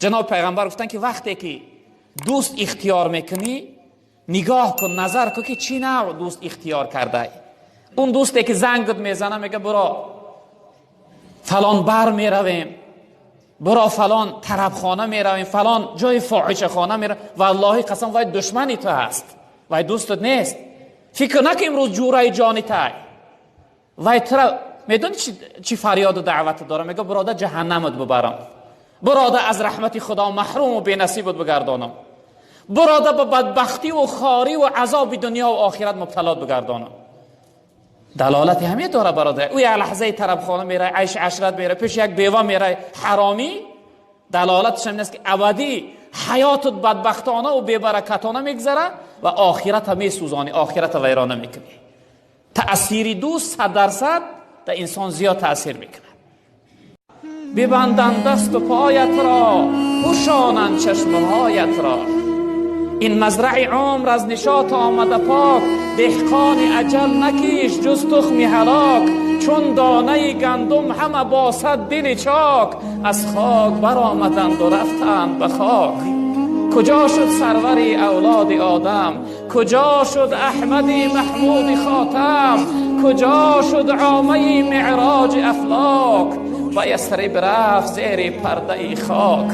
Ҷаноб пайғамбар гуфтанд, ки вақте ки дӯст ихтиёр мекунӣ, нигоҳ кун, назар кун, ки чӣ навъ дӯст ихтиёр кардай. Он дӯсте ки зангат мезана, мега: «Биро, фалон бар меравем, биро, фалон тарабхона меравем, фалон ҷои фоҳишахона меравем», валлоҳи қасам, вай душмани ту ҳаст, вай дӯстат нест. Фикр накун, имрӯз ҷураи ҷони тай. Вай тура медони чӣ фарёду даъват дора? Мега: «Бирода, ҷаҳаннамат бибарам, бирода, аз раҳмати Худо маҳруму бенасибат бигардонам, бирода, ба бадбахтиву хориву азоби дунёву охират мубталот бигардонам». Далолати ҳаме дора, бародар. Ӯ як лаҳзаи тарабхона мерай, айш ашрат мерай, пеши як бева мерай ҳаромӣ, далолаташ ҳамин аст, ки абадӣ ҳаётут бадбахтона бебаракатона мегзара ва охирата месӯзонӣ, охирата вайрона мекунӣ. Таъсири дӯст 100% дар инсон зиёд таъсир мекунад. Бибанданд дасту поятро, пӯшонанд чашмҳоятро. Ин мазраи умр аз нишот омада пок, деҳқони аҷал накиш ҷуз тухми ҳалок. Чун донаи гандум ҳама бо сад дили чок аз хок баромаданду рафтанд ба хок. Куҷо шуд сарвари авлоди одам? Куҷо шуд Аҳмади Маҳмуди Хотам? Куҷо шуд омаи меъроҷи афлок? Ба Ясриб рафт зери пардаи хок.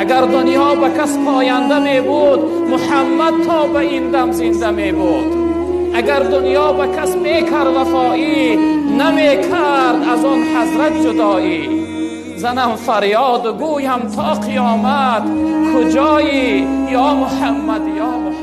Агар дунё ба кас поянда мебуд, Муҳаммад то ба ин дам зинда мебуд. Агар дунё ба кас мекард вафоӣ, намекард аз он ҳазрат ҷудоӣ. Занам фарёду гӯям то қиёмат: куҷоӣ, ё Муҳаммад, ё Муҳаммад?